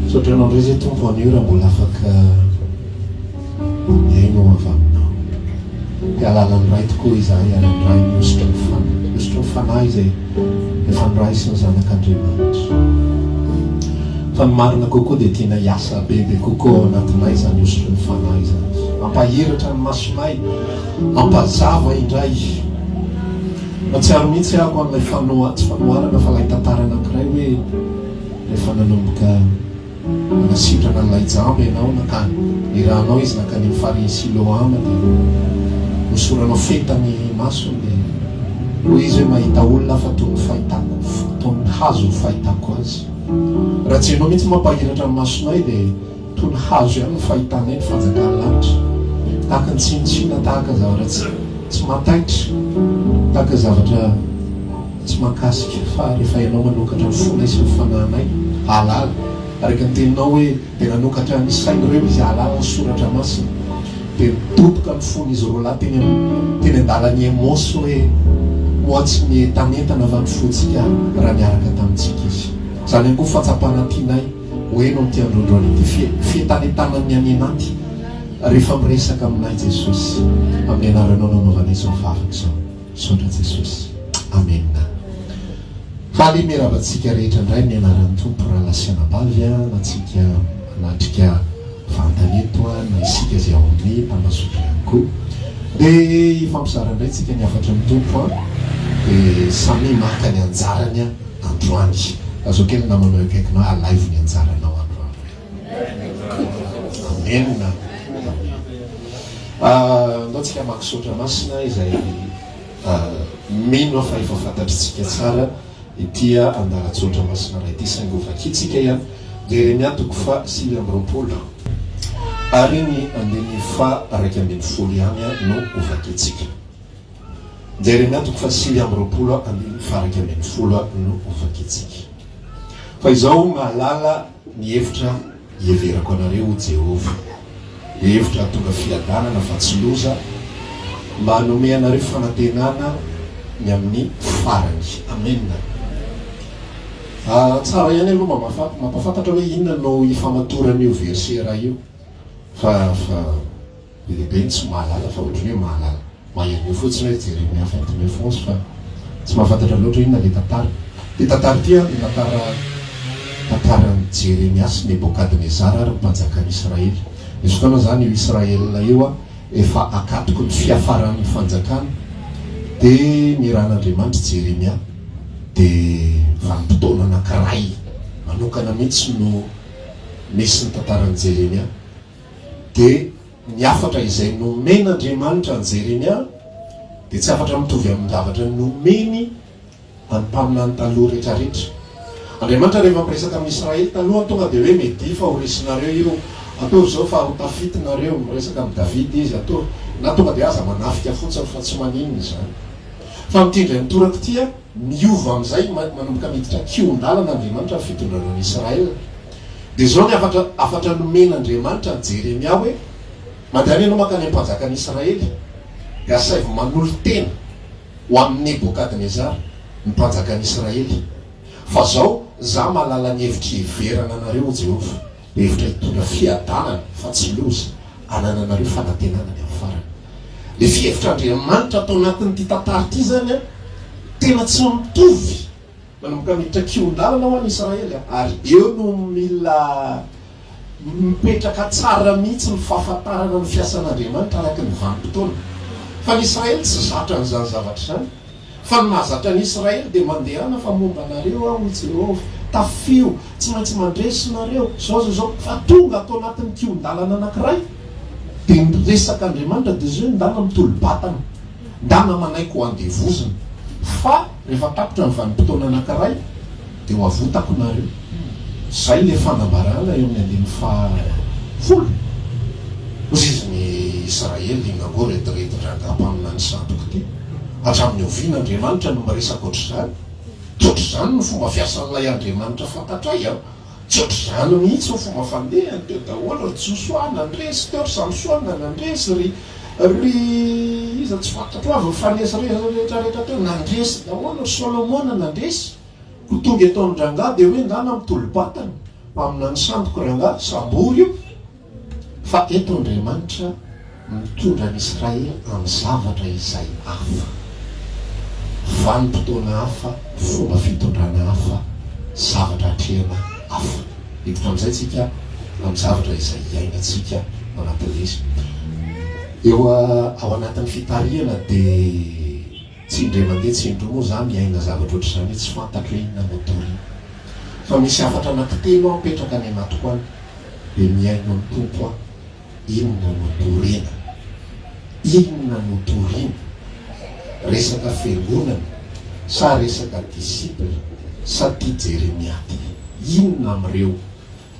Misaotra anao indray izay Tompo anio raha mbola afaka mihaino avy aminao. Dia alalan'ny Ray tokoa izahay ary handray ny hosotry ny Fanahy, hosotry ny Fanahy izay efa noraisin'ny Zanak'Andriamanitra. Fa ny marina kokoa dia tiana hiasa bebe kokoa ao anatinay izany hosotry ny Fanahy izany. Hampahiratra ny masonay, hampazava indray. Mahatsiaro mihitsy aho an'ilay fanoha, tsy fanoharana fa ilay tantara anankiray hoe rehefa nanomboka nanasitrana an'ilay jamba ianao nankany, nirahanao izy nankany amin'ny farihin'i Siloama dia nosoranao feta ny masony dia hoy izy hoe mahita olona aho fa toy ny fahitako, toy ny hazo ny fahitako azy. Raha tsy ianao mihitsy mampahiratra ny masonay dia Toy ny hazo ihany ny fahitanay ny fanjakan'ny lanitra. Tahaka ny tsinontsinona, tahaka zavatra tsy tsy mahataitra, tahaka zavatra tsy mahakasika, fa rehefa Ianao manokatra ny fonay sy ny fanahinay hahalala, araka ny teninao hoe, dia nanokatra ny sain'ireo Izy hahalala ny Soratra Masina, dia nidoboka ny fon'izy roalahy teny am teny an-dalan'i Emaosy hoe, Moa tsy nientanentana va ny fontsika raha niaraka tamintsika Izy? Izany ihany koa fahatsapana tianay. Ho heno amin'ity androandroany ity fientanentanan'ny any anaty rehefa miresaka aminay Jesosy. Amin'ny anaranao no anaovanay izao vavaka izao. Misaotra Jesosy. Amena. Faly miarahaba antsika rehetra indray amin'ny anaran'ny Tompo rahalahy sy anabavy na antsika manatrika vantany eto na isika izay ao amin'ny tambazotra ihany koa. Dia hifampizara indray tsika ny hafatry ny Tompo dia samy maka ny anjarany Androany. Lazao kely ny namanao eo akaikinao hoe alaivo ny anjaranao androany. Amen. Amen. Andao tsika hamaky soratra masina izay mino aho fa efa fantatritsika tsara ity andalan-tsoratra masina iray ity saingy ho vakintsika ihany. Jeremia toko faha 29 ary ny andininy faha 11 ihany no ho vakintsika. Jeremia toko faha 29 andininy faha 11 no hovakintsika. Fa izao mahalala ny hevitra iheverako anareo, hoy Jehovah, dia hevitra hahatonga fiadanana fa tsy loza, mba hanome anareo fanantenana ny amin'ny farany. Amena. Tsara ihany aloha mampahafantatra hoe inona no ifamatoran'io verset iray io fa fa. Be dia be ny tsy mahalala fa ohatran'ny hoe mahalala mahay an'io fotsiny hoe Jeremia 29 11 fa tsy mahafantatra loatra inona ilay tantara. Ity tantara ity an dia tantara tantaran'i Jeremia sy Nebokadnezara ary ny mpanjakan'i Israely. Nisy fotoana izany io Israel io an efa akatoky ny fiafaran'ny fanjakana dia nirahan'Andriamanitra i Jeremia dia vanim-potoana anankiray manokana mihitsy no nisy ny tantaran'i Jeremia. Dia ny hafatra izay nomen'Andriamanitra an'i Jeremia dia tsy hafatra mitovy amin'ny zavatra nomeny an'ny mpaminany taloha rehetrarehetra. Andriamanitra rehefa miresaka amin'i Israely taloha tonga dia hoe media fa ho resinareo io, ataovy izao fa ho tafita nareo, miresaka amin'i Davida izy, ataovy, na tonga dia aza manafika fotsiny fa tsy maninona izany. Fa amin'ity indray mitoraka ity, miova amin'izay, manomboka miditra kihon-dalana Andriamanitra amin'ny fitondrana an'i Israel. Dia izao ny hafatra hafatra nomen'Andriamanitra an'i Jeremia hoe, Mandehana ianao mankany amin'ny mpanjakan'i Israely, dia asaivo manolo-tena ho amin'i Nebokadnezara, ny mpanjakan'i Israely. Fa izao, Izaho mahalala ny hevitra iheverana anareo, hoy Jehovah, dia hevitra hitondra fiadanana, fa tsy loza, hanananareo fanantenana ny amin'ny farany. Ilay fihevitr'Andriamanitra ato anatin'ity tantara ity izany an, tena tsy mitovy. Manomboka miditra kihon-dalana ho an'i Israely ary eo no mila mipetraka tsara mihitsy ny fahafantarana ny fiasan'Andriamanitra araka ny vanim-potoana. Fa ny Israely tsy zatra an'izany zavatra izany. Fa ny mahazatra ny Israely dia mandehana fa momba anareo aho hoy Jehovah, tafio, tsy maintsy mandresy nareo, izao izao izao. Fa tonga ato anatin'ny kihon-dalana anankiray dia miresaka Andriamanitra dia izao hoe ndana mitolo-batana. Ndana manaiky ho andevozina fa rehefa tapitra ny vanim-potoana anankiray dia ho avotako nareo. Zay le fanambarana eo amin'ny andininy faha folo. Hozy izy ny Israely inona koa rediredin-drangahy mpaminany sandoka ity? Hatramin'ny oviana Andriamanitra no miresaka ohatr'izany? Tsy ohatr'izany ny fomba fiasan'ilay Andriamanitra fantatray an! Tsy ohatr'izany mihitsy ny fomba fandehany, teo daholo ry Josoa nandresy, teo ry Samsona nandresy, ry ry iza tsy fantatro avy nifanesy rehetra rehetra teo, nandresy daholo, ry Solomona nandresy, koa tonga eto amin-drangahy dia hoe ndana mitolo-batana. Mpaminany sandoka rangahy, sambory io. Fa eto Andriamanitra mitondra an'i Israely amin'ny zavatra izay hafa. Vanim-potoana hafa, fomba fitondrana hafa, zavatra atrehana hafa. Hiditra amin'izay tsika amin'ny zavatra izay iainantsika ao anatin'ilay izy. Eo ao anatin'ny fitarihana dia tsy indray mandeha tsy indroa moa za miaina zavatra ohatr'izany hoe tsy fantatro hoe inona no toriana. Fa misy hafatra anankitelo aho mipetraka any anatiko any dia mihaino ny Tompo aho. Inona no torina? Inona no torina? Resaka fiangonana sa resaka disciple sa ty Jeremia ty? Inona amin'ireo?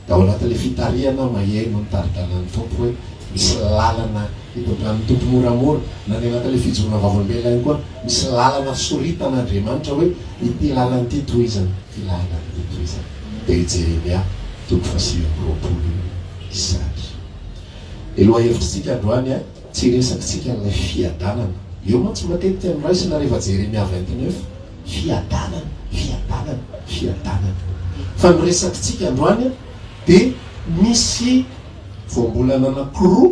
Dia ao anatin'ilay fitarihana aho maheno ny tari-dalan'ny Tompo hoe misy lalana itondran'ny Tompo moramora, na ny anatin'ilay fijoroana vavolombelona ihany koa, misy lalana soritan'Andriamanitra hoe ity lalana ity tohizana, ity lalana ity tohizana. Dia i Jeremia toko faha-29 io izany. Ny lohahevitr'tsika androany, tsy hiresakitsika an'ilay fiadanana. Eo mantsy matetika no raisina rehefa Jeremia 29, fiadanana, fiadanana, fiadanana. Fa ny resakitsika androany dia misy voambolana anankiroa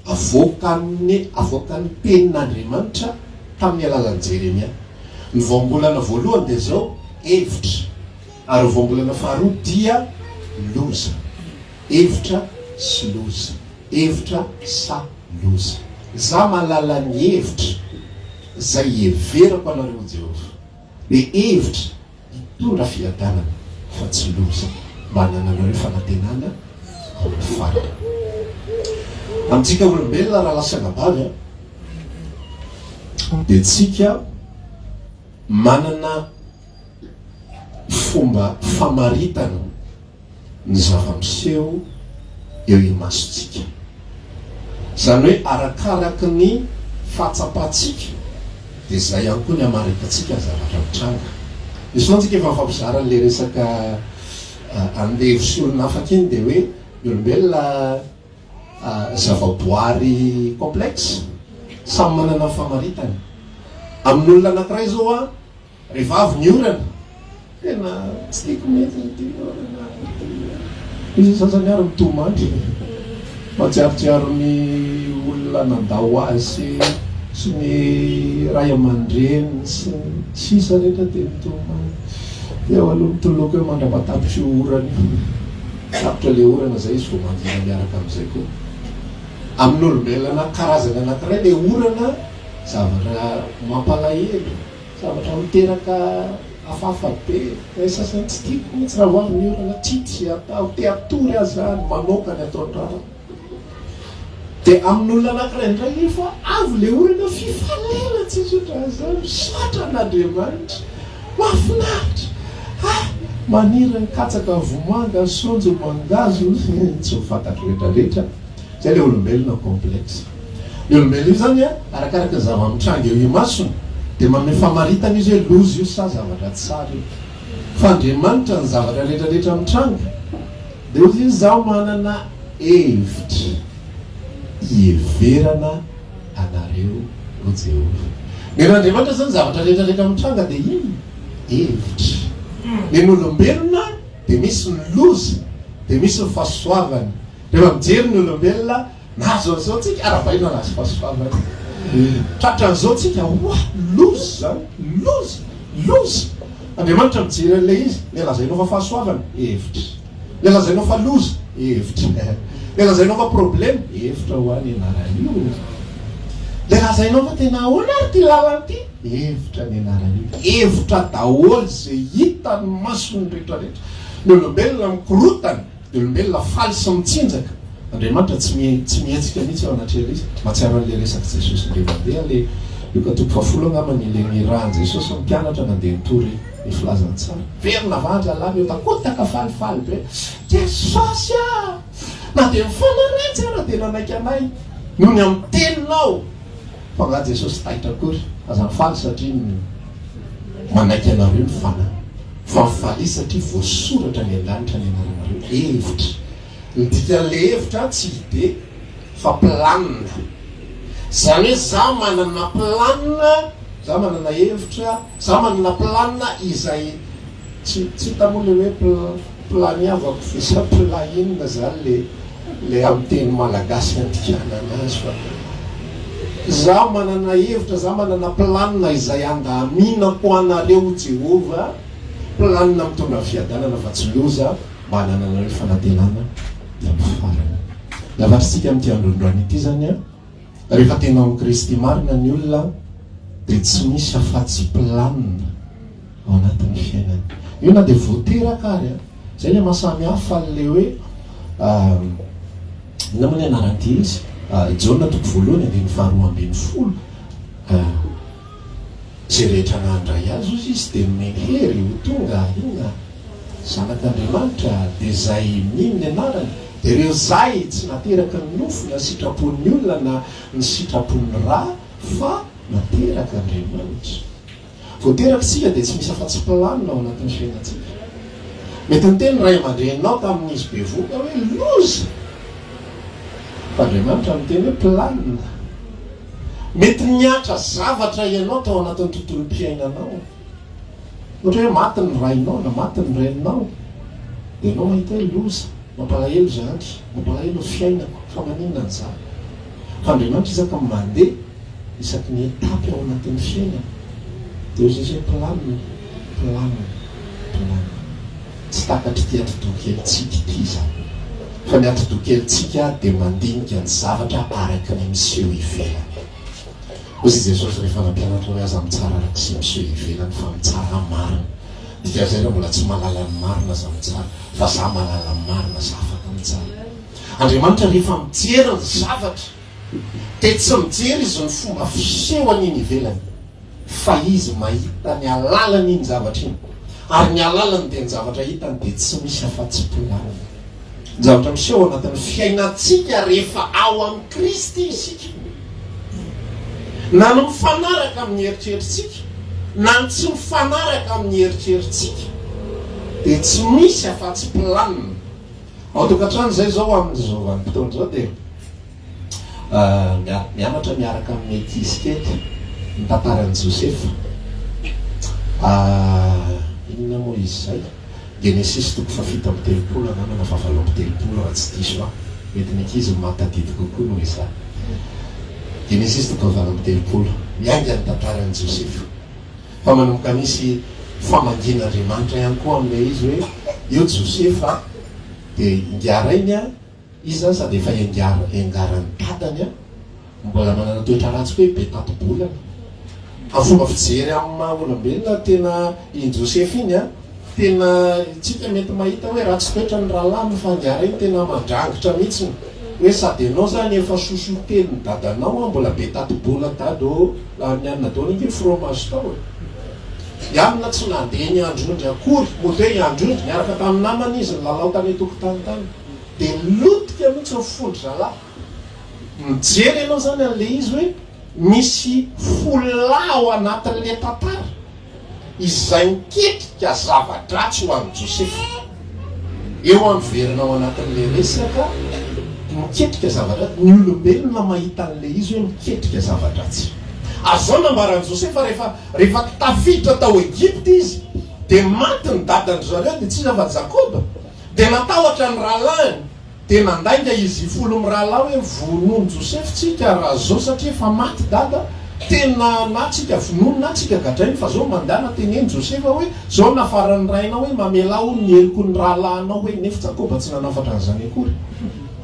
avoakan'ny avoakan'ny tenin'Andriamanitra tamin'ny alalan'i Jeremia. Ny voambolana voalohany dia izao, hevitra. Ary ny voambolana faharoa dia loza. Hevitra sy loza. Hevitra sa loza. Za mahalala ny hevitra izay iheverako anareo Jehovah. Dia hevitra hitondra fiadanana fa tsy loza. Mba hanananareo fanantenana amin'ny farany. Amintsika olombelona rahalahy sy anabavy a, dia tsika manana fomba famaritana ny zava-miseho eo imasontsika. Izany hoe arakaraky ny fahatsapantsika dia izay ihany koa ny hamaritantsika ny zavatra mitranga. Misy fotoana tsika efa mifampizara an'ilay resaka andevo sy olona afaka iny dia hoe ny olombelona zavaboary complexe, samy manana ny famaritany. Amin'olona anankiray izao an, Rehefa avy ny orana, tena tsy tiako mihitsy ity orana ity. Misy ny sasany ary mitomany, mahatsiarotsiaro ny olona nandao azy sy ny ray aman-dreniny sy ny sisa rehetra dia mitomany. Dia eo aloha mitoloko eo mandra-pahatapitra io orana io. Tapitra ilay orana izay izy vao mangina miaraka amin'izay koa. Amin'olombelona karazany anankiray ilay orana Zavatra mampalahelo, zavatra miteraka hafahafa be, ilay sasany tsy tiako mihitsy raha vao avy ny orana, tsy atao, te hatory aho zany, manoka ny ataon'ny raharaha. Dia amin'olona anankiray indray nefa avy ilay orana, fifaliana tsisy ohatran'izany, misaotra an'Andriamanitra, mahafinaritra, ah, maniry ny katsaka, vomanga, saonjo, mangahazo, tsy ho fantatro rehetra rehetra. Zay le olombelona complexe. Ny olombelona io zany a, arakaraky ny zava-mitranga eo imasony dia manome famaritana izy hoe loza io sa zavatra tsara io. Fa Andriamanitra ny zavatra rehetra rehetra mitranga dia hozy izy zaho manana hevitra hiheverana anareo hoy Jehovah. Ny an'Andriamanitra zany zavatra rehetra rehetra mitranga dia inona? Hevitra. Ny an'olombelona dia misy ny loza dia misy ny fahasoavana. Rehefa mijery ny olombelona nahazo an'izao tsika, arahabaina nahazo fahasoavana. Tratran'izao tsika, oa, loza izany, loza, loza. Andriamanitra mijery an'ilay izy, ilay lazainao fa fahasoavana, hevitra. Ilay lazainao fa loza, hevitra. Ilay lazainao fa problème, hevitra hoa ny anaran'io. Ilay lazainao fa tena ahoana ary ity lalana ity, hevitra ny anaran'io. Hevitra daholo izay hitan'ny mason'ny rehetrarehetra. Ny olombelona mikorotana. Ny olombelona faly sy mitsinjaka, Andriamanitra tsy tsy mihetsika mihitsy eo anatrehan'izy. Mahatsiaro an'ilay resak'i Jesosy indray mandeha, ilay Lioka toko fahafolo angambany, ilay nirahan'i Jesosy ny mpianatra nandeha nitory ny filazantsara. Velona avandra lahy mihotakotaka falifaly be, Jesosy ah! Na dia mifanaratsy ara dia nanaiky anay noho ny amin'ny teninao. Fa angaha Jesosy taitra akory? Aza mifaly satria manaiky anareo ny Fanahy, fa mifalia satria voasoratra any an-danitra ny anaranareo. Hevitra. Ny dikan'ilay hevitra tsy idée fa planina. Izany hoe za manana planina, za manana hevitra, za manana planina izay tsy tsy hita moa ilay hoe pl. Planiavako visa plat inona zany le le amin'ny teny malagasy andikanana azy fa za manana hevitra za manana planina izay andaminako anareo Jehovah planina mitondra fiadanana fa tsy loza mba hanananareo fanantenana dia amin'ny farany. Ny havatritsika amin'ity androandroany ity zany an, rehefa tena ao amin'i Kristy marina ny olona dia tsy misy afa-tsy planina ao anatin'ny fiainany. Io na dia vao teraka ary an, izay ilay maha samy hafa an'ilay hoe inona moa ny anaran'ity izy? Jaona toko voalohany andininy faharoa ambinifolo. Izay rehetra nandray azy hozy izy dia nomeny hery ho tonga inona? Zanak'Andriamanitra, dia izay mino ny anarany, dia ireo izay tsy nateraky ny nofo na sitrapon'ny olona na ny sitrapon'ny ra fa naterak'Andriamanitra. Vao teraka isika dia tsy misy afa-tsy planina ao anatin'ny fiainantsika. Mety niteny ny ray aman-dreninao tamin'izy bevohoka hoe loza! Fa Andriamanitra miteny hoe planina. Mety nihatra zavatra ianao tao anatin'ny tontolom-piainanao. Ohatra hoe maty ny rainao na maty ny reninao, dia ianao mahita hoe loza, mampalahelo izany, mampalahelo ny fiainako, fa maninona an'izany? Fa Andriamanitra isaka mandeha, isaky ny étape ao anatin'ny fiainana, dia hoy Jesosy hoe planina, planina, planina. Tsy takatr'ity atidoha kelintsika ity izany. Fa ny atidoha kelintsika dia mandinika ny zavatra araka ny miseho ivelany. Hoy i Jesosy rehefa nampianatra hoe aza mitsara araka izay miseho ivelany fa mitsara marina. Dikan'izay raha mbola tsy mahalala ny marina aza mitsara, fa za mahalala ny marina za afaka mitsara. Andriamanitra rehefa mijery ny zavatra dia tsy mijery izy ny fomba fisehony iny ivelany. fa izy mahita ny alalany iny zavatra iny, ary ny alalany dia ny zavatra hitany dia tsy misy afa-tsy planina. Ny zavatra miseho ao anatin'ny fiainantsika rehefa ao amin'i Kristy isika, na ny mifanaraka amin'ny eritreritsika, na ny tsy mifanaraka amin'ny eritreritsika, dia tsy misy afa-tsy planina. Ao an-tokantrano izay izao amin'izao vanim-potoana izao dia. Mianatra miaraka amin'ny ankizy kely ny tantaran'i Josefa. Inona moa izy izay? Genesisy toko fahafito amby telopolo angamba na fahavalo amby telopolo raha tsy diso aho. Mety ny ankizy no mahatadidy kokoa noho izaho. Genesisy toko fahavalo amby telopolo. Miainga ny tantaran'i Josefa. Fa manomboka misy famangian'Andriamanitra ihany koa amin'ilay izy hoe eo Josefa dia ingahy rainy Izy zany sady efa engaran'ny dadany an, mbola manana toetra ratsy koa hoe be tati-bolana. Amin'ny fomba fijery amin'ny maha olombelona tena iny Josefa iny an, tena tsika mety mahita hoe ratsy toetra ny rahalahiny fa angara iny tena mandrangitra mihitsiny hoe sady ianao zany efa sosoa tenin'ny dadanao an, mbola be tati-bola dada ô, lany nianina daholo ange fromage tao e. I Anona tsy nandeha niandry ondry akory, mody hoe hiandry ondry, niaraka tamin'ny namany izy nilalao tany an-tokotany tany. Dia lotika mihitsy ny fon-dry zalahy. Mijery ianao izany an'ilay izy hoe misy fo lahy ao anatin'ilay tantara izay miketrika zava-dratsy ho an'i Josefa. Eo aho miverina ao anatin'ilay resaka miketrika zava-dratsy. Ny olombelona mahita an'ilay izy hoe miketrika zava-dratsy. Ary izao nambaran'i Josefa rehefa rehefa tafiditra tao Egypta izy dia maty ny dadan-dry zareo dia tsy iza fa Jakoba. Dia natahotra ny rahalahiny, dia nandainga izy folo mirahalahy hoe, Vonoin'i Josefa tsika raha zao satria efa maty dada, tena na tsika vonoiny na tsika gadrainy fa zao mandana teneno Josefa hoe, zao nafaran'ny rainao hoe mamelà hono ny heloky ny rahalahinao hoe, nefa Jakoba tsy nanafatra an'izany akory,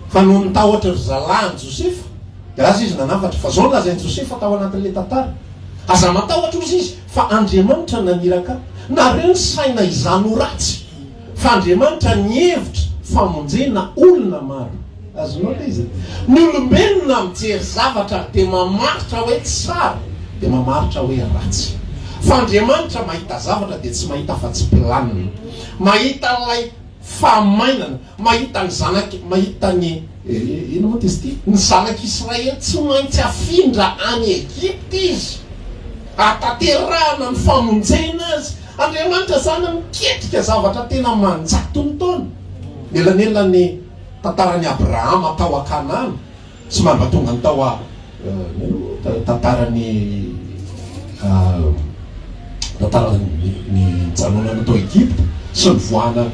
fa noho ny tahotra ry zalahin'i Josefa, dia lasa izy nanafatra, fa zao no lazain'i Josefa tao anatin'ilay tantara, aza matahotra hozy izy, fa Andriamanitra naniraka ahy, nareo nisaina izany ho ratsy. Fa Andriamanitra nihevitra famonjena olona maro. Azonao ilay izy? Ny olombelona mijery zavatra ary dia mamaritra hoe tsara, dia mamaritra hoe ratsy. Fa Andriamanitra mahita zavatra dia tsy mahita afa-tsy planina. Mahita ilay fahamainana, mahita ny zanak', mahita ny, inona moa izy ity? Ny zanak'Israely tsy maintsy afindra any Egypta izy, hahatanterahana ny famonjena azy. Andriamanitra zany miketrika zavatra tena aman-jatony taona nelanelan'ny tantaran'i Abrahama tao a Kanana sy mandra-tongany tao a tantaran'i tantaran'ny nijanonana tao Egypta sy nivoahana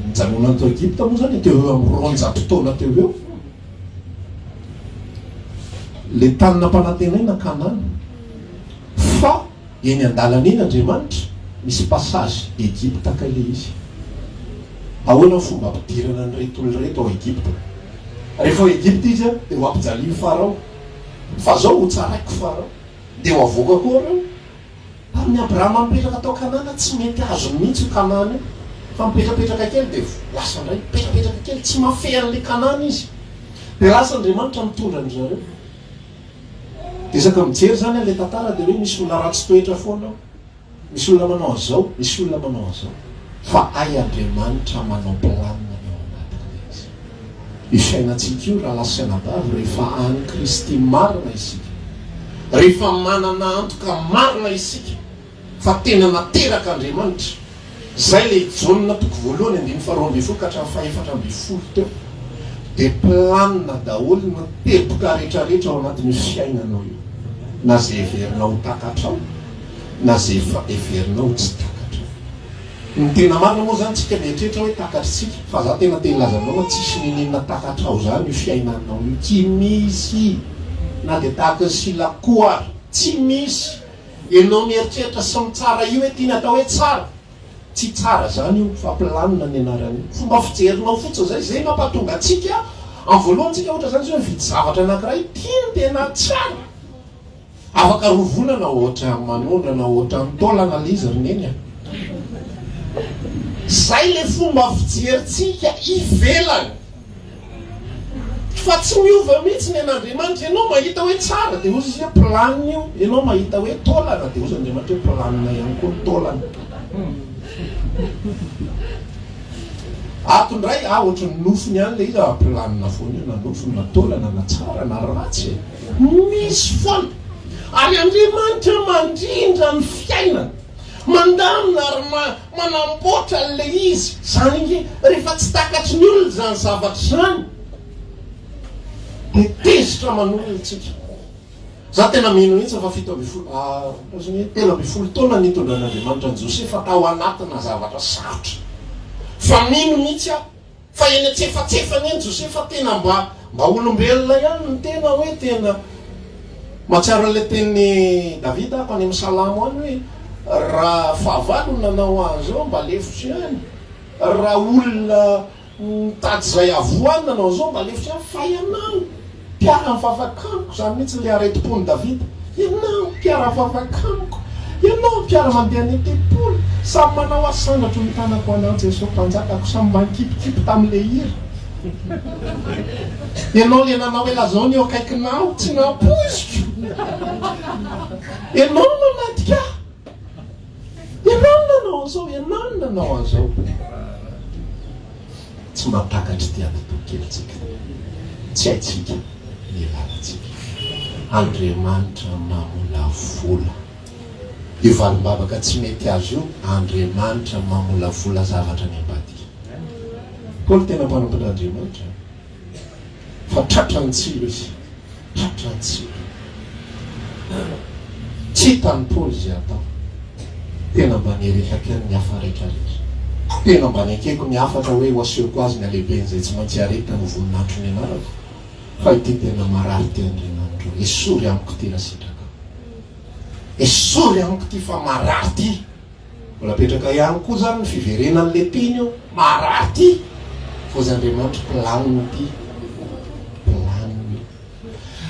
Nijanonany tao Egypta moa zany teo eo amin'ny 200 taona teo eo. Le tany nampanantenaina Kanana. Fa eny an-dalana eny Andriamanitra misy passage Egypta kay le izy. Ahoana ny fomba ampidirana an'ireto olona ireto ao Egypta? Rehefa ao Egypta izy dia ho ampijalian'i Farao. Fa zao ho tsaraiko Farao. Dia ho avoakako ao ireo. Tamin'i Abrahama nipetraka tao Kanana, tsy mety azony mihitsy io Kanana io, fa mipetrapetraka kely dia lasa indray, mipetrapetraka kely, tsy mahafehy an'ilay Kanana izy. Dia lasa Andriamanitra mitondra an-dry zareo. Dia isaky ny mijery izany an'ilay tantara dia hoe misy olona ratsy toetra foana ao, misy olona manao an'izao, misy olona manao an'izao. Fa hay Andriamanitra manao planina ny ao anatin'ilay izy. Io fiainantsika io rahalahy sy anabavy rehefa an'i Kristy marina isika, rehefa manana antoka marina isika fa tena nateraka Andriamanitra, izay ilay Jaona toko voalohany andininy faharoa ambin'ny folo ka hatramin'ny fahefatra ambin'ny folo teo, dia planina daholo ny teboka rehetrarehetra ao anatin'io fiainanao io, na izay heverinao ho takatrao na izay heverinao ho tsy takatrao. Ny tena marina moa zany tsika mieritreritra hoe takatritsika fa za tena te hilaza aminao fa tsisy niniana takatrao zany io fiainanao io tsy misy na dia tahaka ny silakoho ary tsy misy enao mieritreritra sy mitsara io hoe ty ny atao hoe tsara tsy tsara zany io fa planina ny anaran'io fomba fijerinao fotsiny zay zay mampatonga antsika amin'ny voalohany tsika ohatra zany zao mividy zavatra anakiray ty no tena tsara Afaka roa volana ohatran'ny manondrana ohatran'ny taolana le izy ry neny a! Zay le fomba fijerintsika ivelany fa tsy miova mihitsy ny an'Andriamanitra, ianao mahita hoe tsara dia hozy izy hoe planina io, ianao mahita hoe taolana dia hozy Andriamanitra hoe planina ihany koa ny taolana. Ato indray ah ohatran'ny nofiny ihany le izy ah planina foana io na nofiny na taolana na tsara na ratsy e! Misy foana. Ary Andriamanitra mandrindra ny fiainana, mandamina ary manamboatra an'ilay izy. Izany ange, rehefa tsy takatry ny olona izany zavatra izany, dia tezitra aman'olona isika. Za tena mino mihitsy fa 17, ah, 13 taona nitondran'Andriamanitra an'i Josefa tao anatina zavatra sarotra. Fa mino mihitsy aho. Fa eny antsefatsefany eny Josefa tena mba mba olombelona ihany ny tena hoe tena mahatsiaro an'ilay tenin'i Davida aho any amin'ny Salamo any hoe raha fahavalo no nanao an'izao mba lefitro ihany, raha olona mitady izay havoa any nanao an'izao mba lefitro ihany fa ianao Mpiara-mivavaka amiko, izany mihitsy ilay aretim-pon'i Davida. Ianao mpiara-mivavaka amiko, ianao mpiara-mandeha any an-tempoly, samy manao asandratra ny tanako ho anao Jesoa Mpanjakako, samy mba nikipikipy tamin'ilay hira. Ianao ilay nanao hoe lazao ny eo akaikinao, tsy nampoiziko. Ianao no namadika ahy. Ianao no nanao an'izao, ianao no nanao an'izao. Tsy mba takatr'ity atidoha kelintsika ity. Tsy haintsika ny lalantsika. Andriamanitra mamolavola. Io valim-bavaka tsy mety azo io, Andriamanitra mamolavola zavatra any ambadika. Paoly tena mpanompon'Andriamanitra. Fa tratran'ny tsilo izy. Tratran'ny tsilo. Tsy hitan'i Paoly izay hatao. Tena mba nirehaka ihany ny hafa rehetra rehetra. Tena mba nekeko ny hafatra hoe ho asehoko azy ny halehiben'izay tsy maintsy hiaretany ho voninahitro ny anarako. Fa ity tena marary ity Andriamanitro. Esory amiko ity raha sitrakao. Esory amiko ity fa marary ity. Mbola apetraka ihany koa zany ny fiverenan'le teny eo, marary ty! Vozy Andriamanitra planina ty, planina.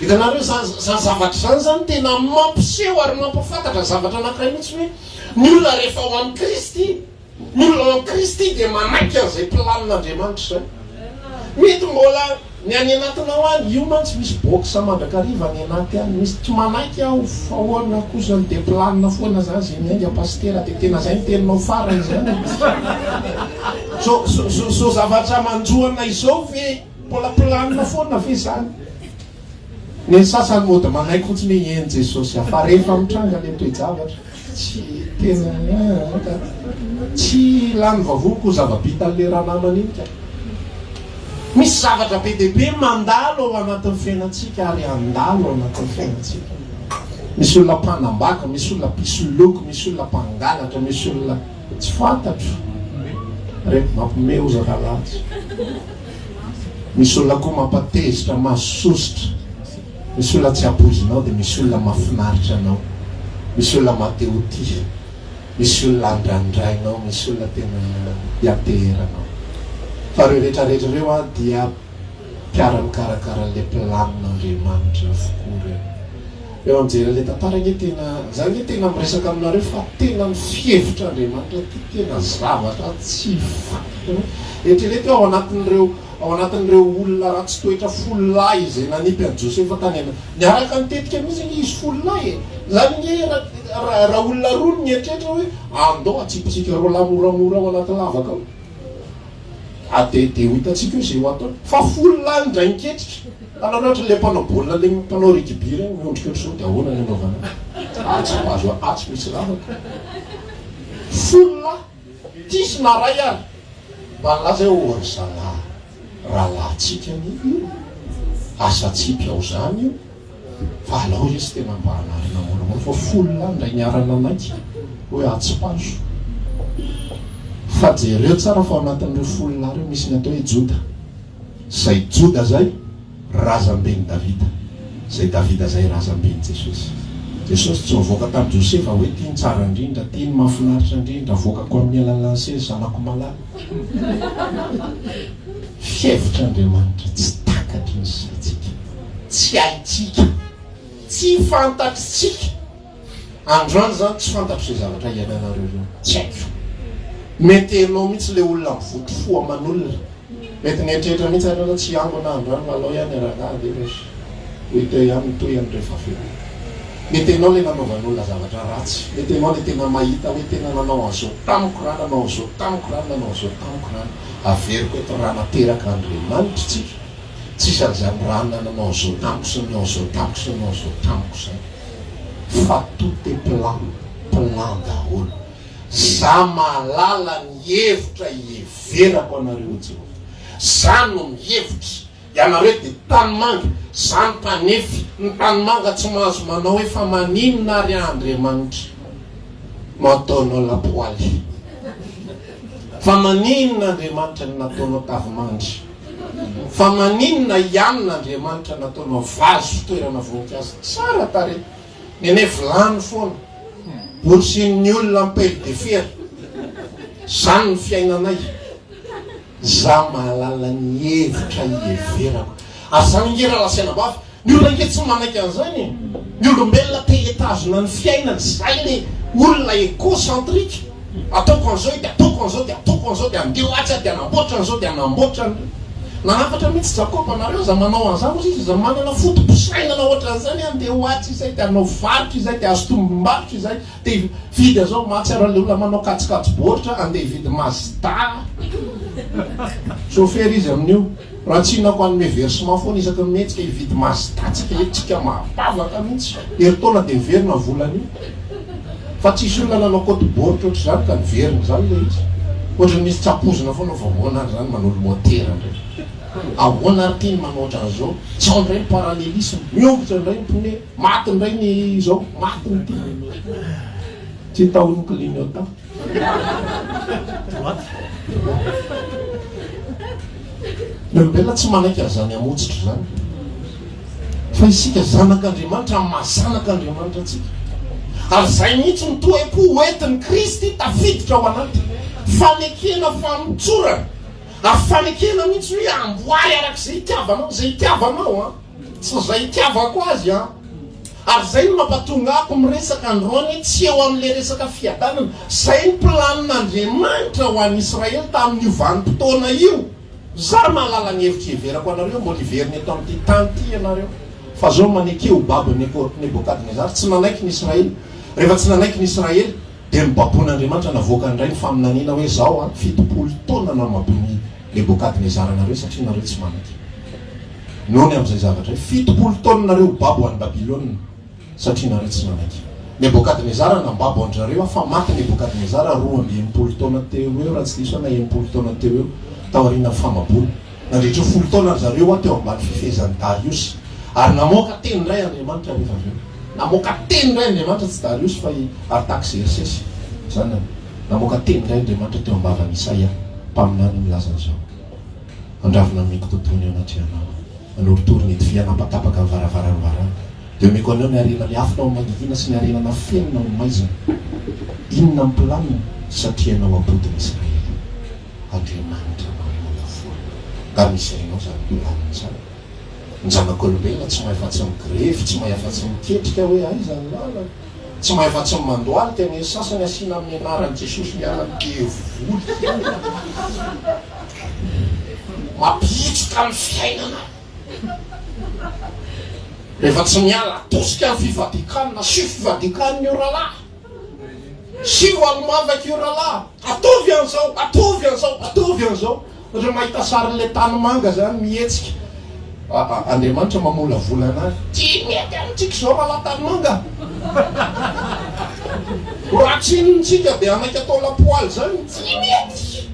Hitanareo zany zany zavatra zany zany tena mampiseho ary mampafantatra zavatra anankiray mihitsy hoe ny olona rehefa ao amin'i Kristy, ny olona ao amin'i Kristy dia manaiky an'izay planin'Andriamanitra izay. Mety mbola ny any anatinao any, io mantsy misy box mandrakariva any anaty any, misy tsy manaiky aho fa ahoana kosa ny de planina foana zany zay miainga pasitera de tena zay ny teninao farany zany. Zao zao zavatra manjo anay zao ve mbola planina foana ve zany? Ny sasany mody manaiky fotsiny hoe eny Jesosy a, fa rehefa mitranga le toe-javatra tsy tena ka tsy lany vavoniko ho zava-bitan'le ranamana iny ka. Misy zavatra be dia be mandalo ao anatin'ny fiainantsika ary handalo ao anatin'ny fiainantsika. Misy olona mpanambaka, misy olona mpisoloky, misy olona mpangalatra, misy olona tsy fantatro. Re, mampiomehy oza rahalahy tsy. Misy olona koa mampatezitra, mahasosotra. Misy olona tsy ampoizinao dia misy olona mahafinaritra anao. Misy olona maha te ho tia. Misy olona andrandrainao, misy olona tena ianteheranao. Fa ireo rehetra rehetra ireo an dia mpiara-mikarakara an'ilay planin'Andriamanitra avokoa ireo. Rehefa mijery an'ilay tantara ange tena, za ange tena miresaka aminareo fa tena ny fihevitr'Andriamanitra ity tena zavatra tsy fantatra mihitsy. Eritrereto hoe ao anatin'ireo ao anatin'ireo olona ratsy toetra fololahy izay nanipy an'i Josefa tany an, niaraka nitetika mihitsy ange izy fololahy e! Zany ange raha raha olona roa no nieritreritra hoe andao atsipitsika roalahy moramora ao anaty lavaka ao. Ah de de ho hitantsika eo izay ho ataony. Fa folo lahy indray niketrika. Hitanareo ohatry ilay mpanao baolina ilay mpanao rugby ireny miondrika ohatr'izao dia ahoana ny anaovana azy? Atsy azo atsy misy lavaka. Folo lahy, tsisy na ray ary. Mba nilaza hoe ô ry zalahy, rahalahintsika anie io, asa atsipy ao izany io. Fa alao izy tena mba hanarina moramora fa folo lahy indray niara-nanaiky hoe atsipazo. Fa jereo tsara fa ao anatin'ireo folo lahy ireo misy ny atao hoe Joda. Izay Joda izay razamben'i Davida. Izay Davida izay razamben'i Jesosy. Jesosy tsy nivoaka tamin'i Josefa hoe ity ny tsara indrindra, ity ny mahafinaritra indrindra, avoakako amin'ny alalan'ny seza zanako malala. Fihevitr'Andriamanitra tsy takatry ny saintsika. Tsy haintsika, tsy fantatritsika. Androany izany tsy fantatro izay zavatra iainanareo ireo. Tsy haiko. Mety ianao mihitsy ilay olona mivoto fo aman'olona. Mety nieritreritra mihitsy ary ianao tsy hiangona androany fa alao ihany rangahy andeha re. Ho hita eo ihany ny tohiny rehefa avy eo. Mety ianao ilay nanaovan'olona zavatra ratsy. Mety ianao ilay tena mahita hoe tena nanao an'izao tamiko ra, nanao an'izao tamiko ra, nanao an'izao tamiko ra. Averiko eto raha nateraka Andriamanitra isika. Tsisy an'izany rana nanao an'izao tamiko sy nanao an'izao tamiko sy nanao an'izao tamiko izany fa tout est plan, plan daholo. Za mahalala ny hevitra iheverako anareo hoy Jehovah. Za no mihevitra, ianareo dia tanimanga, za ny mpanefy, ny tanimanga tsy mahazo manao hoe fa maninona ary Andriamanitra no ataonao lapoaly? Fa maninona Andriamanitra no nataonao tavimandry? Fa maninona i Anna Andriamanitra nataonao vazo fitoerana voninkazo tsara tarehy nenay vilany foana borosian'ny olona am pelle de fer zany ny fiainanay za mahalala ny hevitra iheverako ary zany ange raha lasaina bavy Ny olona ange tsy manaiky an'izany e! Ny olombelona te hitazona ny fiainany, zay le olona egocentrique, ataoko an'izao io de ataoko an'izao de ataoko an'izao de andeha ho atsy aho de hanamboatra an'izao de hanamboatra an'ireo. Nanafatra mihitsy Jakoba, nareo aza manao an'izany hozy izy, aza manana foto-pisainana ohatran'izany, andeha ho atsy izay de hanao varotra izay de azo tombom-barotra izay de hividy an'izao, mahatsiaro an'le olona manao kajikajy baoritra andeha hividy Mazda, chauffeur izy amin'io. Raha tsy inona ko hanome versement foana isaky ny mihetsika hividy Mazda tsika eto tsika mahavavaka mihitsy herintaona dia miverina ny volan'io fa tsisy olona nanao kaoty baoritra ohatr'izany ka niverina izany ilay izy ohatran'ny misy tsy ampoizina foana vao ahoana ary izany manolo motera indray ahoana ary ity ny manao ohatran'izao tsy ao indray ny parallélisme miongotra indray ny pneu maty indray ny izao maty ny ity tsy hita ho ny clignotant Ny olombelona tsy manaiky an'izany hamotsitra izany. Fa isika zanak'Andriamanitra amin'ny maha zanak'Andriamanitra antsika. Ary izay mihitsy no toe-po hoentin'i Kristy tafiditra ao anaty. Fanekena famotsorana. Ary fanekena mihitsy hoe amboary araka izay itiavanao, izay itiavanao an. Tsy izay itiavako azy an! Ary izay no mampatonga ako miresaka androany hoe tsy eo amin'ilay resaka fiadanana. Izay ny planin'Andriamanitra ho an'i Israely tamin'io vanim-potoana io. Za mahalala ny hevitra iheverako anareo, mbola hiverina eto amin'ity tany ity ianareo. Fa zao maneke ho babon'i Nebokadnezara. Tsy nanaiky ny Israely. Rehefa tsy nanaiky ny Israely, dia nobaboin'Andriamanitra navoakany indray ny faminaniana hoe zao an, 70 taona namaboin'i Nebokadnezara anareo satria nareo tsy manaiky. Noho ny amin'izay zavatra izay, 70 taona nareo ho babo any Babylona, satria nareo tsy nanaiky. Nebokadnezara nambabo an-dry zareo aho, fa maty Nebokadnezara 62 taona teo ho eo, raha tsy diso aho, na 60 taona teo ho eo, taorian'ny famaboana. Nandritra io folo taona ry zareo aho teo ambany fifehezan'i Dariosy. Ary namoaka teny indray Andriamanitra rehefa avy eo. Namoaka teny indray Andriamanitra, tsy Dariosy fa i Artaksersesy zanany. Namoaka teny indray Andriamanitra teo am-bavan'i Isaia. Mpaminany milaza an'izao, Handravona ny mikototoana eo anatrehanao Aho, hanorotoro ny hidify hanapatapaka ny varavaran'ny varany, dia omeko anao ny harena miafina ao amin'ny mangingina sy ny harena nafenina ao amin'ny maizina. Inona ny planina? Satria ianao abodin'i Israely. Andriamanitra mamolavola. Nga misy hainao izany planina izany? Ny zanak'olombelona tsy mahay afa-tsy migrevy, tsy mahay afa-tsy miketrika hoe aiza ny lalana. Tsy mahay afa-tsy ny mandohalika ny sasany asiana amin'ny anaran'i Jesosy miala ny devoly. Mampihitsoka ny fiainana. Rehefa tsy miala atosika ny fifadian-kanina, asio fifadian-kanina io rahalahy. Asio alomavaka io rahalahy. Ataovy an'izao, ataovy an'izao, ataovy an'izao. Ohatra mahita sarin'ilay tanimanga zany mihetsika. Andriamanitra mamolavola anazy. Tsy mety amintsika izao rahalahy tanimanga. Raha tsy inonintsika dia hanaiky atao lapoaly zany. Tsy mety.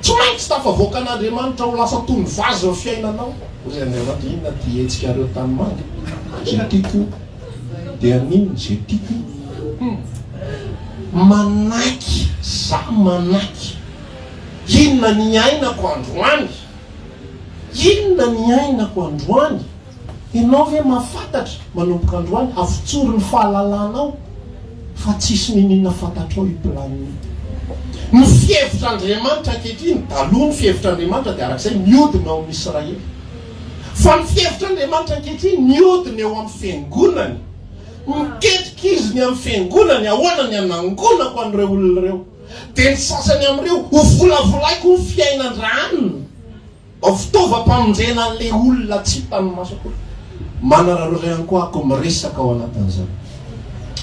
Tsy maintsy tafavoakan'Andriamanitra ho lasa toy ny vazy ny fiainanao. Hoy Andriamanitra, inona ity hetsikareo tanimanga? Izay tiako io. Dia haninona izay tiako io? Manaiky, za manaiky. Inona ny iainako androany? Inona ny iainako androany? Ianao ve mahafantatra, manomboka androany, avotsory ny fahalalanao fa tsisy niniana fantatrao io planina io. Ny fihevitr'Andriamanitra ankehitriny, taloha ny fihevitr'Andriamanitra dia arak'izay mihodina ao amin'ny Israely. Fa ny fihevitr'Andriamanitra ankehitriny mihodina eo amin'ny Fiangonany. Miketrika Izy ny amin'ny Fiangonany, ahoana ny hanangonako an'ireo olona ireo? Dia ny sasany amin'ireo ho volavolaiko ny fiainan-dRahanina ho fitaovam-pamonjena an'ilay olona tsy hitan'ny maso akory. Manararaotra ihany koa ako miresaka ao anatin'izany.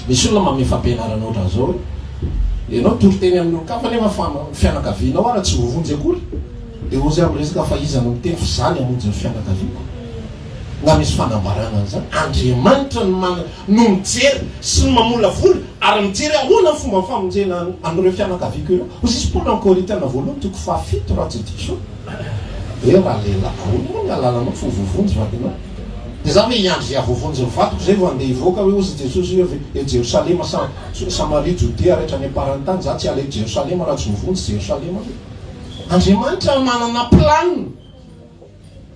Misy olona manome fampianarana ohatran'izao hoe, ianao toriteny amin'ny olon-kafa nefa fa ny fianakavianao ara tsy voavonjy akory. Dia hozy aho miresaka fa iza no miteny fa za ny hamonjy ny fianakaviako? Nga misy fanambarana an'izany? Andriamanitra no manana, no mijery sy ny mamolavola ary mijery ahoana ny fomba famonjena an'ireo fianakaviako ireo. Hoy izy Paoly amin'ny Korintiana voalohany toko fahafito raha tsy diso hoe raha lehilahy ahoana moa ny hahalalanao fa ho voavonjy vadinao? Dia za ve hiandry izay hahavoavonjy ny vadiko izay vao handeha hivoaka hoe hozy Jesosy hoe avy eo Jerosalema sa Samaria Jodea ary hatrany am-paran'ny tany za tsy hiala eto Jerosalema raha tsy voavonjy Jerosalema ve? Andriamanitra manana planina.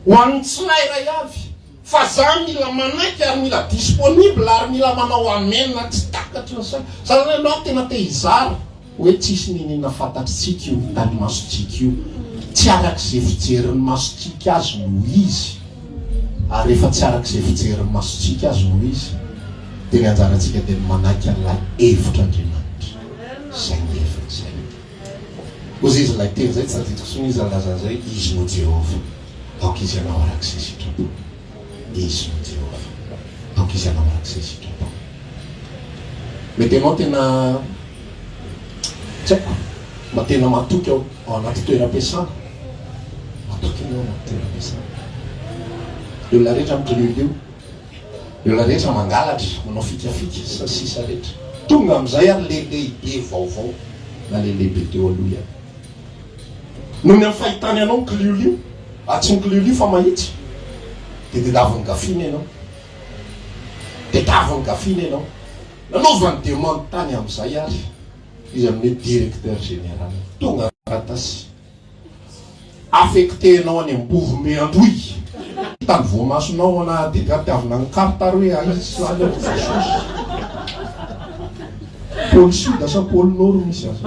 Ho an'ny tsirairay avy. Fa za mila manaiky ary mila disponible ary mila manao amen tsy takatry ny saiko. Za zany aloha tena te hizara hoe tsisy niniana fantatritsika io hitan'ny masontsika io. Tsy arak'izay fijerin'ny masontsika azy no izy. Ary rehefa tsy arak'izay fijerin'ny masontsika azy no izy dia ny anjarantsika dia ny manaiky an'ilay hevitr'Andriamanitra. Izay ny heviny izay. Hozy izy ilay teny izay tsy tadidiko intsony iza nilaza an'izay, Izy no Jehovah, aoka izy hanao araka izay sitrapony. Izy no Jehovah, aoka izy hanao araka izay sitrapony. Mety ianao tena tsy haiko, mba tena matoky ao ao anaty toeram-piasana. Matoky ianao ao anaty toeram-piasana. Ny olona rehetra mikiliolio. Ny olona rehetra mangalatra, manao fikafika, sy ny sisa rehetra. Tonga amin'izay ary le lehibe vaovao, na le lehibe teo aloha ihany. Noho ny amin'ny fahitany anao mikiliolio, ary tsy mikiliolio fa mahitsy, dia tedaviny gafina ianao. Tedaviny gafina ianao. Nanaovany demande tany amin'izay ary izy amin'ny hoe directeur général. Tonga taratasy. Affecter-nao any Ambovombe Androy. Tany voamasonao ana tadiavina ny carte ary hoe aiza sy any ao Jesosy. Pôle sud sa pôle nord misy azy.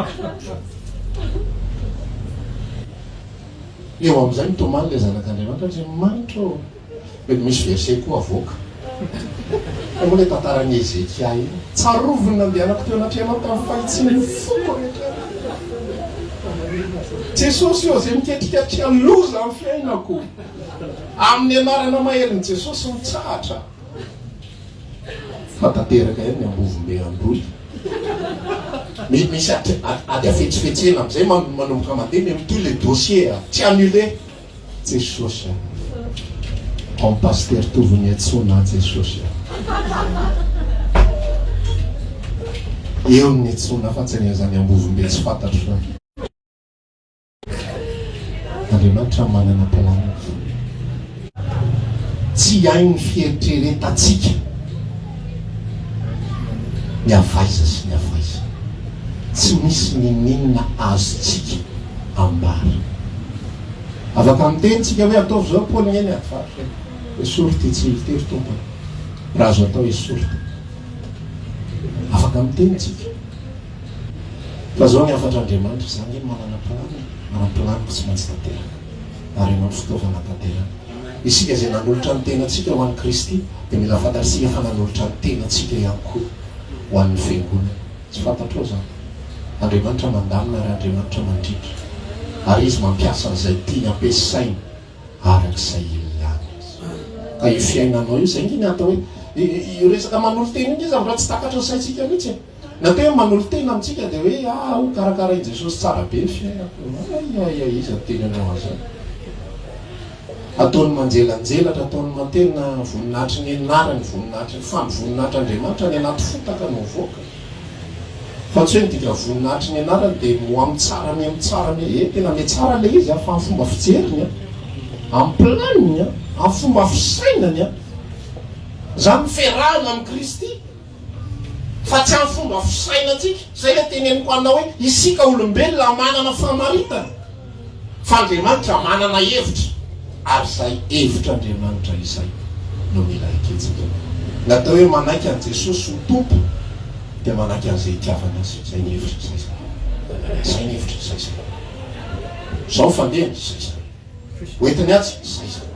Eo amin'izay mitomany ilay zanak'Andriamanitra, Andriamanitra ô! Mety misy verset koa avoaka. Fa moa ilay tantaran'i Hezekia iny. Tsarovy ny nandehanako teo anatrehanao tamin'ny fahitsian'ny foko rehetra. Jesosy ô, izay miketriketrika loza amin'ny fiainako. Amin'ny anarana maherin'i Jesosy mitsahatra. Fa tanteraka ihany ny Ambovombe Androy. Misy ady hafetsifetsena amin'izay manomboka mandeha, mais mitohy ilay dossier, tsy annulé. Jesosy a! Comme Pasteur Tovo niantsoana ahy Jesosy a! Eo no niantsoana ahy fa tsy any zany Ambovombe tsy fantatro zany. Andriamanitra manana plan. Tsy hain'ny fieritreretantsika ny avaiza sy ny avaiza. Tsy misy niniana azontsika. Ambara. Afaka miteny tsika hoe ataovy izao Paoly eny ady varotra e. Esory ity tsilo ity ry Tompo a. Raha azo atao esory ity. Afaka miteny tsika. Fa zao ny hafatr'Andriamanitra, za nge manana plan e, ary ny planiko tsy maintsy tanteraka. Ary ianao no fitaovana tanteraka. Isika izay nanolotra ny tenantsika ho an'i Kristy dia mila fantatsika fa nanolotra ny tenantsika ihany koa ho an'ny Fiangonana. Tsy fantatrao izany. Andriamanitra mandamina ary Andriamanitra mandrindra. Ary Izy mampiasa an'izay tiany ampiasaina araka izay ilany azy. Ka io fiainanao io, izay nge ny atao hoe, io resaka manolo-tena io nge zavatra tsy takatry ny saintsika mihitsy e. Ny atao hoe manolo-tena amintsika dia hoe ah ho karakarain'i Jesosy tsara be ny fiainako. Ay ay ay iza niteny anao an'izany? Ataony manjelanjelatra, ataony mantena voninahitry ny anarany, voninahitry ny fa ny voninahitr'Andriamanitra any anaty fotaka no mivoaka. Fa tsy hoe ny dika voninahitry ny anarany dia mihamitsara mihamitsara miha eh tena mihatsara ilay izy fa amin'ny fomba fijeriny an, amin'ny planiny an, amin'ny fomba fisainany an. Izany fiarahana amin'i Kristy. Fa tsy amin'ny fomba fisainantsika. Izay ilay teneniko anao hoe isika olombelona manana famaritana, fa Andriamanitra manana hevitra, ary izay hevitr'Andriamanitra izay no mila ekentsika. Ny atao hoe manaiky an'i Jesosy ho Tompo dia manaiky an'izay itiavany Azy. Izay ny hevitra, izay izany. Izay ny hevitra, izay izany. Izao ny fandehany, izay izany. Hoentiny atsy, zay zany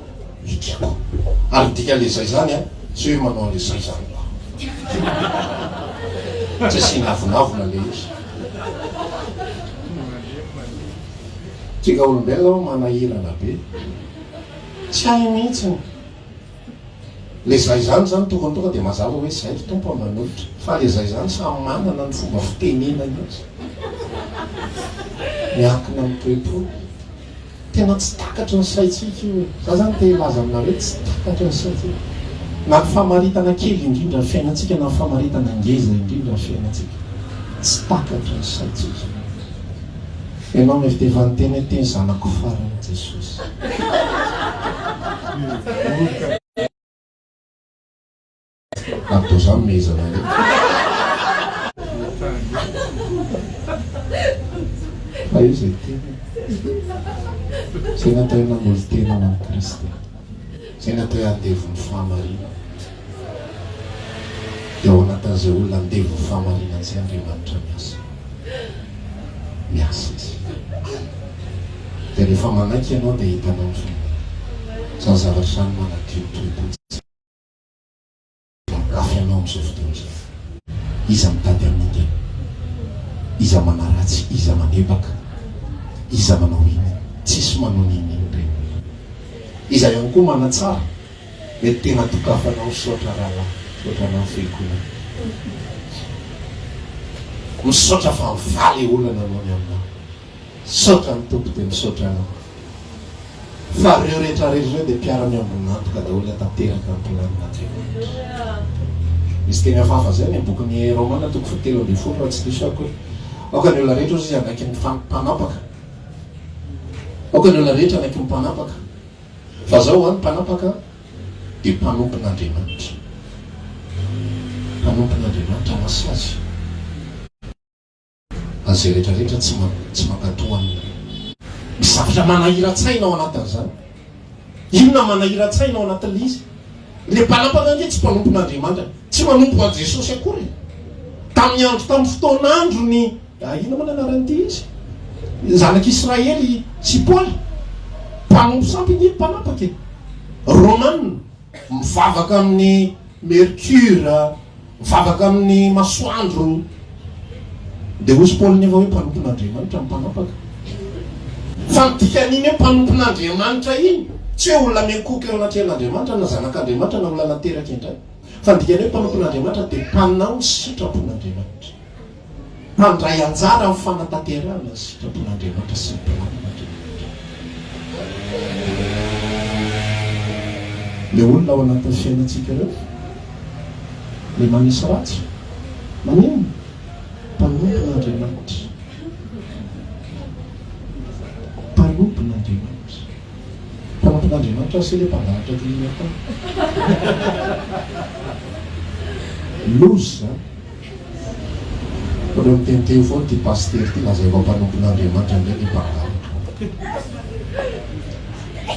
no tiako. Ary ny dikan'le zay zany an, tsy hoe manao an'le zay zany koa. Tsy asiana avonavona le izy. Tsika olombelona ho'a manahirana be. Tsy hay mihitsy. Le zay zany zany tokony tonga dia mazava hoe zay ry Tompo a manolotra. Fa le zay zany samy manana ny fomba fitenenany azy. Miankina amin'ny toe-pony. Tena tsy takatry ny saintsika io e. Za zany te hilaza aminareo tsy takatry ny saintsika. Na ny famaritana kely indrindra ny fiainantsika na ny famaritana ngeza indrindra ny fiainantsika. Tsy takatry ny saintsika. Ianao mety efa niteny hoe teny zanako farany Jesosy. Atao zany mehezana ange. Fa io zay teny e. Zay natao hoe nanolo-tena ho an'i Kristy. Zay natao hoe andevon'ny fahamarinana. Dia ao anatin'izay olona andevon'ny fahamarinana izay Andriamanitra miasa. Miasa Izy. Dia rehefa manaiky ianao dia hitanao ny finoana. Izany zavatra izany manadio ny toe-pontsika. Mangafy anao amin'izao fotoana izao. Iza mitady hamingana? Iza manaratsy? Iza manebaka? Iza manao inona? Tsisy manao n'inon'inona ireny olona. Iza ihany koa manatsara? Mety tena dokafanao misaotra rahalahy, misaotra anao fiangonana. Misaotra fa mivaly olana anao ny aminao. Misaotra ny Tompo dia misaotra anao. Fa ireo rehetra rehetra ireo dia mpiara-miombon'antoka daholo hatanteraka ny planin'Andriamanitra. Misy teny hafahafa izay any amin'ny bokin'ny Romana toko fahatelo ambin'ny folo raha tsy diso aho akory. Aoka ny olona rehetra hozy izy hanaiky ny mpanapaka. Aoka ny olona rehetra hanaiky ny mpanapaka. Fa zao an, ny mpanapaka dia mpanompon'Andriamanitra. Mpanompon'Andriamanitra masazy. An'izay rehetra rehetra tsy tsy mankatò an'ny. Misy zavatra manahiran-tsaina ao anatin'izany. Inona manahiran-tsaina ao anatin'ilay izy? Ilay mpanapaka ange tsy mpanompon'Andriamanitra. Tsy manompo an'i Jesosy akory e. Tamin'ny andro tamin'ny fotoan'androny inona moa ny anaran'ity izy? Zanak'Israely sy Paoly. Mpanompo sampy ange ny mpanapaka e. Romana mivavaka amin'ny Mercure, mivavaka amin'ny masoandro. Dia hozy Paoly nefa hoe mpanompon'Andriamanitra ny mpanapaka. Fa ny dikan'iny hoe mpanompon'Andriamanitra iny, tsy hoe olona miankohoka eo anatrehan'Andriamanitra na zanak'Andriamanitra na olona nateraka indray. Fa ny dikan'ny hoe mpanompon'Andriamanitra dia mpanao ny sitrapon'Andriamanitra. Mpandray anjara amin'ny fanatanterahana ny sitrapon'Andriamanitra sy ny planin'Andriamanitra. Ilay olona ao anatin'ny fiainantsika ireo, ilay manisy ratsy, maninona? Mpanompon'Andriamanitra. Mpanompon'Andriamanitra. Mpanompon'Andriamanitra se ilay mpangalatra aty atao. Loza izany. Nareo miteniteny foana ity pasitera ity lazaiko mpanompon'Andriamanitra indray ny mpangalatra.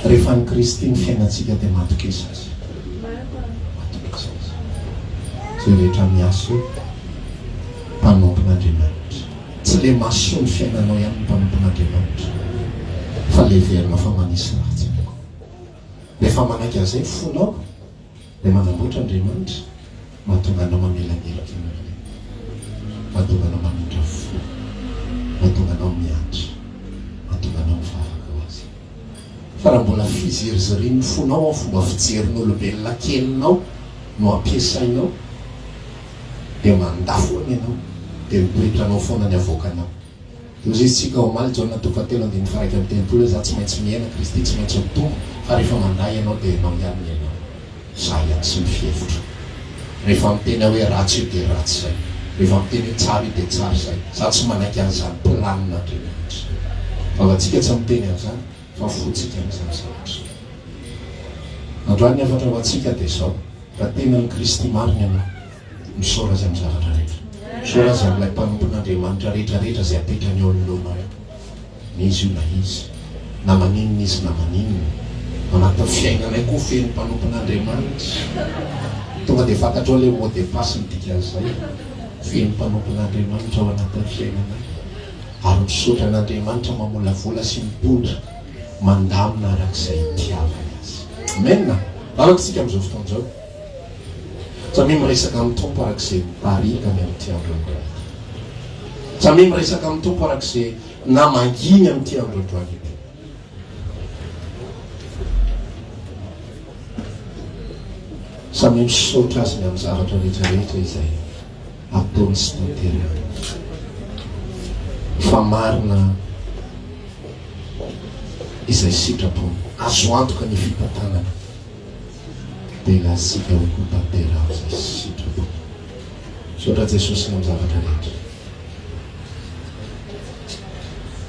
Rehefa an'i Kristy ny fiainantsika dia matokisa Azy. Matokisa Azy. Izay rehetra miasa eo, mpanompon'Andriamanitra. Tsy ilay mahasoa ny fiainanao ihany ny mpanompon'Andriamanitra, fa ilay heverinao fa manisy ratsy ihany koa. Rehefa manaiky an'izay ny fonao, dia manamboatra Andriamanitra, mahatonga anao mamela ny heloky ny olona, mahatonga anao mamindra fo, mahatonga anao miantra, mahatonga anao mivavaka ho azy. Fa raha mbola fizirizirian'ny fonao amin'ny fomba fijerin'olombelona kelinao no ampiasainao, dia mandà foana ianao, dia ny toetranao foana ny avoakanao. Hoy izy tsika omaly, Jaona toko fahatelo andininy faha 31 hoe za tsy maintsy miaina, Kristy tsy maintsy mitombo, fa rehefa mandà ianao dia ianao ihany ny ianao. Za ihany sy ny fihevitro. Rehefa miteny aho hoe ratsy io dia ratsy izay. Rehefa miteny hoe tsara io dia tsara izay. Za tsy manaiky an'izany planin'Andriamanitra. Vavantsika tsy miteny an'izany fa fontsika amin'izany zavatra izany. Androany ny hafatra ho antsika dia izao, raha tena an'i Kristy marina ianao, Misaora Azy amin'ny zavatra rehetra. Misaora Azy amin'ilay mpanompon'Andriamanitra rehetra rehetra izay apetrany eo anoloanao eo. Na izy io na izy. Na maninona izy na maninona. Ao anatin'ny fiainanay koa feno mpanompon'Andriamanitra. Tonga dia fantatrao ilay mot de passe ny dikan'izay. Feno mpanompon'Andriamanitra ao anatin'ny fiainanay. Ary misaotra an'Andriamanitra mamolavola sy mitondra, mandamina arak'izay itiavany azy. Amen! Vavaka isika amin'izao fotoana izao. Samia miresaka amin'ny Tompo araka izay miparitany amin'ity andro androany ity. Samia miresaka amin'ny Tompo araka izay namanginy amin'ity andro androany ity. Samia misaotra Azy ny amin'ny zavatra rehetra rehetra izay ataony sy tanterahiny. Fa marina izay sitrapony. Azo antoka ny fitantanana. Dia lasika ho koa tanteraho izay sitrapo. Misaotra Jesosy ny amin'ny zavatra rehetra.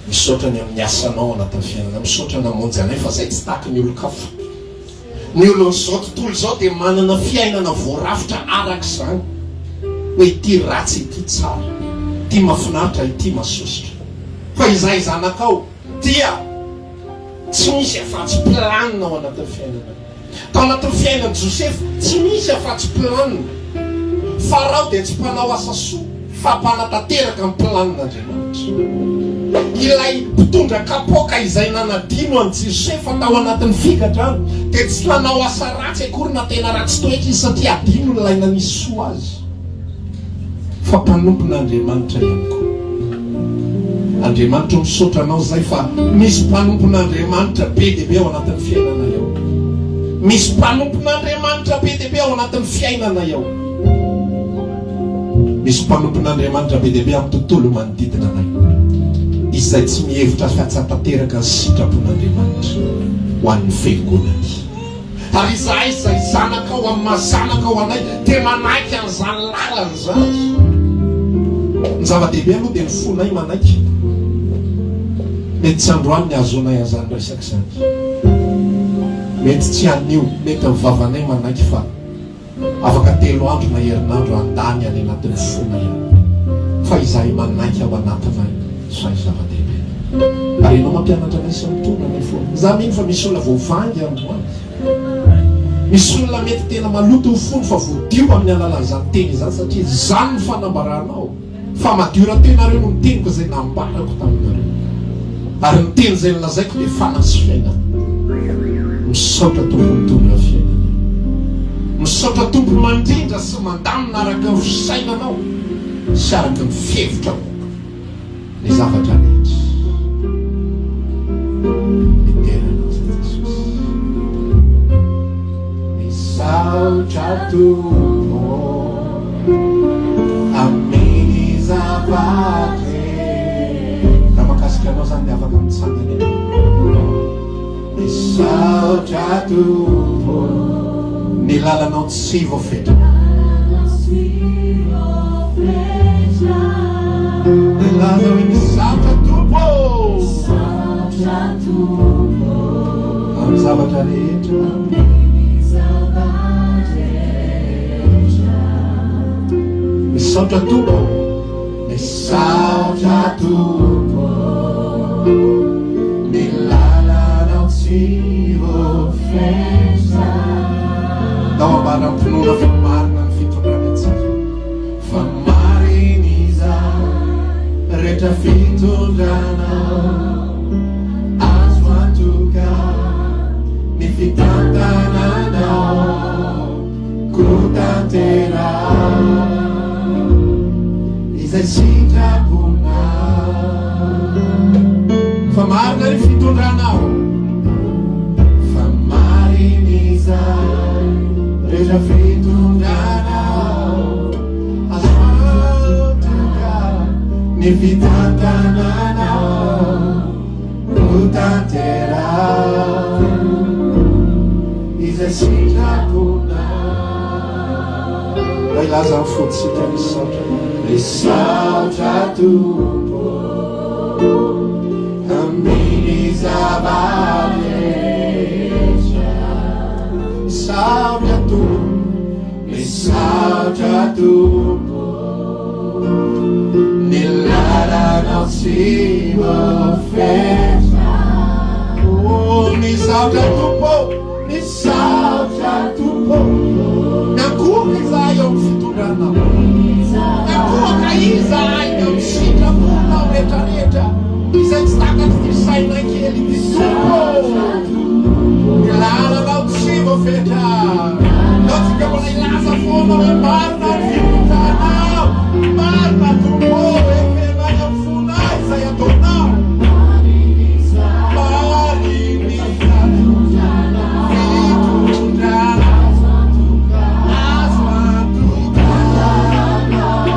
Misaotra ny amin'ny asanao anatin'ny fiainana. Misaotra namonjy anay fa zay tsy tahaky ny olon-kafa. Ny olon'izao tontolo izao dia manana fiainana voarafitra araka izany. Hoe ity ratsy, ity tsara. Ity mahafinaritra, ity mahasosotra. Fa izahay zanakao dia. Tsy misy afa-tsy planina ao anatin'ny fiainana. Tao anatin'ny fiainan'i Josefa, tsy misy afa-tsy planina. Farao dia tsy mpanao asa soa fa mpanatanteraka ny planin'Andriamanitra. Ilay mpitondra kapoaka izay nanadino an'i Josefa tao anatin'ny figadrana dia tsy nanao asa ratsy akory na tena ratsy toetra izy satria adinony ilay nanisy soa azy. Fa mpanompon'Andriamanitra ihany koa. Andriamanitra o misaotra anao zay fa misy mpanompon'Andriamanitra be dia be ao anatin'ny fiainanay ao. Misy mpanompon'Andriamanitra be dia be ao anatin'ny fiainanay ao. Misy mpanompon'Andriamanitra be dia be amin'ny tontolo manodidina anay. Izay tsy mihevitra fa tsy hatanteraka ny sitrapon'Andriamanitra ho an'ny fiangonany. Ary izahay izay zanakao amin'ny maha zanakao anay dia manaiky an'izany lalana izany. Ny zava-dehibe aloha dia ny fonay manaiky. Mety tsy androany ny hahazoanay an'izany resaka izany. Mety tsy anio, mety ny vavanay manaiky fa. Afaka telo andro na herinandro handany any anatin'ny fonay aho. Fa izahay manaiky ao anatinay izay zava-dehibe. Ary ianao mampianatra anay sy mitondra anay foana. Izaho mino fa misy olona voavangy androany. Misy olona mety tena maloto ny fony fa voadio amin'ny alalan'izany teny izany satria izany ny fanambaranao. Fa madio rahateo nareo noho ny teniko izay nambarako taminareo. Ary ny teny izay nolazaiko dia fanahy sy fiainana. Misaotra Tompo mitondra fiainana. Misaotra Tompo mandrindra sy mandamina araka ny fisainanao sy araka ny fihevitrao ny zavatra rehetra. Midera anao zay Jesosy. Misaotra Tompo. Amin'ny zava-drehetra. Raha mahakasika anao izany dia afaka mitsangana ianao. Misaotra Tompo. Ny lalanao tsy voafetra. Ny laza hoe misaotra Tompo. Misaotra Tompo. Amin'ny zavatra rehetra. Misaotra Tompo ô. Misaotra Tompo. Ny. Fetra fitondranao azo antoka ny fitantananao ho tanteraka izay sitraponao. Mba hilaza amin'ny fontsika misaotra. Misaotra Tompo amin'ny zava-drehetra. Misaotra Tompo, misaotra Tompo. Ny lalanao tsy voafetra. Oh, misaotra Tompo, misaotra Tompo. Miankohoka izahay eo amin'ny fitondranao. Miankohoka izahay eo amin'ny sitraponao rehetrarehetra izay tsy takatr'ity sainay kely ity Tompo. Ny lalanao tsy voafetra. Ndao tsika mbola hilaza foana hoe marina ny fitondranao. Marina Tompo ô, ekenay amin'ny fonay izay ataonao. Marina izay fitondranao. Azo antoka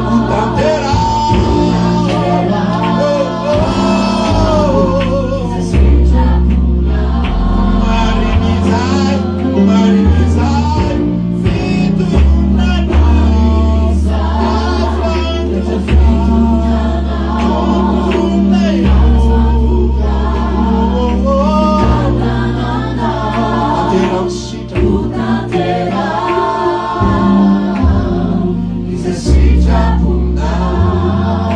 ho tanteraka. Oh, oh, oh. Marina izay, marina izay, fitondranao. Azo antoka tomponay. Oh, oh, oh. Tanteraho ny sitrako. Izay sitraponao.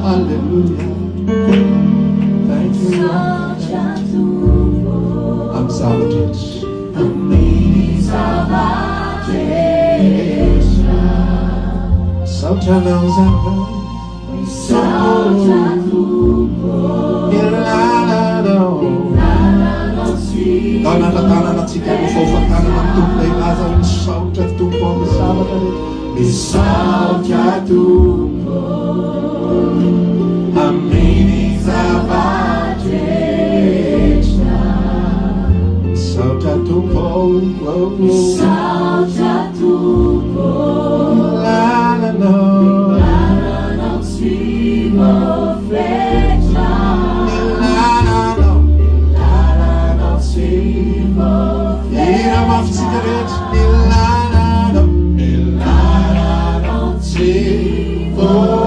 Hallelujah. Thank you, Lord. Amin'ny zavatra rehetra. Amin'ny zava-drehetra. Misaotra anao zahay. Misaotra Tompo. Ny lalanao. Lalanao tsy Tanana tanana tsika no faofa-tanana amin'ny Tompo ilay milaza hoe misaotra Tompo amin'ny zavatra rehetra. Misaotra Tompo amin'ny zava-drehetra. Misaotra Tompo. Misaotra Tompo. Lalanao. Lalanao tsy voafetra. Ny lalanao. Ny lalanao tsy voafetra. Hira mafy tsika rehetra. Ny lalanao. Ny lalanao tsy voafetra.